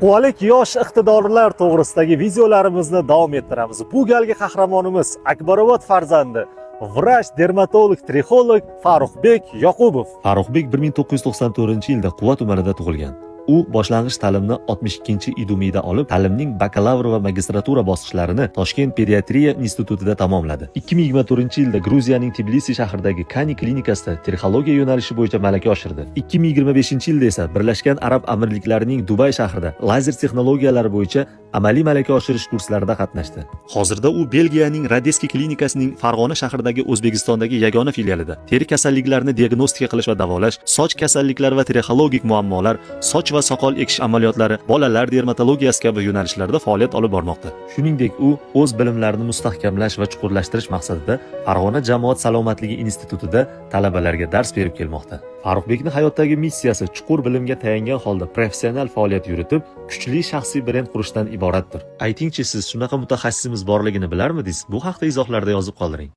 Quvalik yosh iqtidorlar to'g'risidagi videolarimizni davom ettiramiz. Bu galgi qahramonimiz Akbarobod farzandi, vrach, dermatolog, trixolog Farruxbek Yoqubov. Farruxbek 1994-yilda Quva tumanida tug'ilgan. U boshlang'ich ta'limni 62-IDUMIda olib, ta'limning bakalavr va magistratura bosqichlarini Toshkent pediatriya institutida tamomladi. 2024-yilda Gruziyaning Tbilisi shahridagi Kani klinikasida trixologiya yo'nalishi bo'yicha malaka oshirdi. 2025-yilda esa Birlashgan Arab Amirliklarining Dubay shahrida lazer texnologiyalari bo'yicha amaliy malaka oshirish kurslarida qatnashdi. Hozirda u Belgiyaning Radeski klinikasining Farg'ona shahridagi O'zbekistondagi yagona filialida teri kasalliklarini diagnostika qilish va davolash, soch kasalliklari va trixologik muammolar, soch va soqol ekish amaliyotlari, bolalar dermatologiyasi kabi yo'nalishlarda faoliyat olib bormoqda. Shuningdek, u o'z bilimlarini mustahkamlash va chuqurlashtirish maqsadida Farg'ona jamoat salomatligi institutida talabalarga dars berib kelmoqda. Farruxbekning hayotdagi missiyasi chuqur bilimga tayangan holda professional faoliyat yuritib, kuchli shaxsiy brend qurishdan iboratdir. Aytingchi, siz shunaqa mutaxassisimiz borligini bilarmidingiz? Bu haqda izohlarda yozib qoldiring.